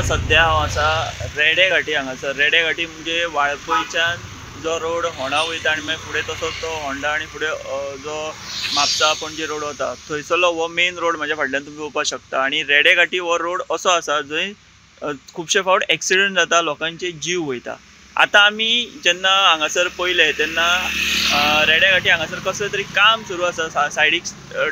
सध्या हांव आसा रेडे घाटी हांगासर. रेडे घाटी म्हणजे वाळपयच्यान जो रोड होंडा वयता आनी मागीर फुडें तसोच तो होंडा आनी फुडें जो म्हापसा पणजे रोड वता थंयसरलो हो मेन रोड म्हाज्या फाटल्यान तुमी पळोवपाक शकता. आनी रेडे घाटी हो रोड असो आसा जंय खुबशे फावट एक्सिडंट जाता, लोकांचे जीव वयता. आतां आमी जेन्ना हांगासर पळयलें तेन्ना रेडे घाटी हांगासर कसलें तरी काम सुरू आसा. सायडीक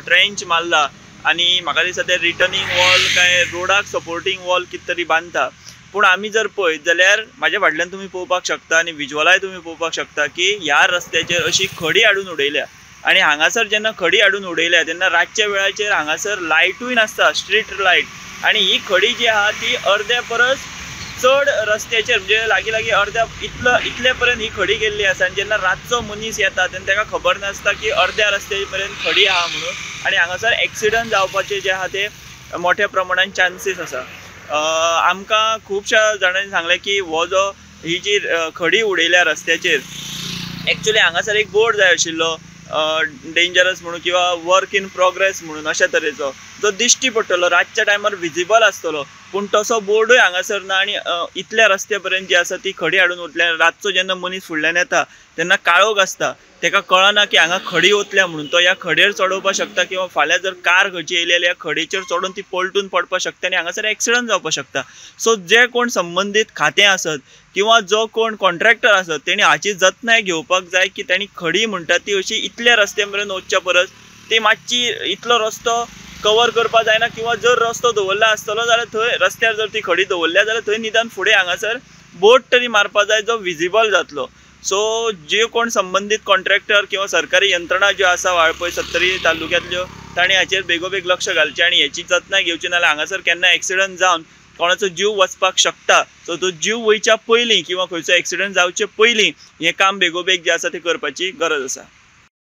ट्रेंच मारला आनी म्हाका दिसता ते रिटर्निंग वॉल काय रोडाक सपोर्टींग वॉल कितें तरी बांदता. पूण आमी जर पळयत जाल्यार म्हाज्या फाटल्यान तुमी पळोवपाक शकता आनी विज्युअलाय तुमी पळोवपाक शकता की ह्या रस्त्याचेर अशी खडी हाडून उडयल्या. आनी हांगासर जेन्ना खडी हाडून उडयल्या तेन्ना रातच्या वेळाचेर हांगासर लायटूय नासता, स्ट्रीट लायट. आनी ही खडी जी आहा ती अर्द्या परस चड रस्त्याचेर म्हणजे लागीं लागीं अर्द्या इतले पर्यंत ही खडी गेल्ली आसा. आनी जेन्ना रातचो मनीस येता तेन्ना ताका खबर नासता की अर्द्या रस्त्या पर्यंत खडी आहा म्हणून. आनी हांगासर एक्सिडंट जावपाचे जे आहा ते मोठ्या प्रमाणान चान्सीस आसा. आमकां खुबश्या जाणांनी सांगलें की हो जो ही जी खडी उडयल्या रस्त्याचेर एक्चुअली हांगासर एक बोर्ड जाय आशिल्लो डेंजरस म्हणून किंवा वर्क इन प्रोग्रेस म्हणून अशा तरेचो जो दिश्टी पडटलो, रातच्या टायमार विजिबल आसतलो. पूण तसो बोर्डूय हांगासर ना. आनी इतल्या रस्त्या पर्यंत जी आसा ती खडी हाडून ओतल्या. रातचो जेन्ना मनीस फुडल्यान येता तेन्ना काळोख आसता, ताका कळना की हांगा खडी ओतल्या म्हणून. तो ह्या खडयेर चडोवपाक शकता किंवा फाल्यां जर कार खंयची येयली जाल्यार ह्या खडयेचेर चडोवन ती पलटून पडपाक शकता आनी हांगासर एक्सिडंट जावपाक शकता. सो जे कोण संबंदीत खातें आसत किंवा जो कोण कॉन्ट्रॅक्टर आसत तेणी हाची जतनाय घेवपाक जाय की तांणी खडी म्हणटा ती अशी इतल्या रस्त्या मेरेन वचच्या परस ती मातशी इतलो रस्तो कवर करपाक जायना. किंवा जर रस्तो दवरला आसतलो जाल्यार थंय रस्त्यार जर ती खडी दवरल्या जाल्यार थंय निदान फुडें हांगासर बोर्ड तरी मारपाक जाय जो विजिबल जातलो. सो जे कोण संबंदीत कॉन्ट्रॅक्टर किंवा सरकारी यंत्रणा ज्यो आसा वाळपय सत्तरी तालुक्यांतल्यो तांणी हाचेर बेगोबेग लक्ष घालचें आनी हेची जतनाय घेवची, नाजाल्यार हांगासर केन्ना एक्सिडंट जावन कोणाचो जीव वचपाक शकता. सो तो जीव वयच्या पयलीं किंवा खंयचो एक्सिडंट जावचे पयलीं हें काम बेगोबेग जें आसा तें करपाची गरज आसा.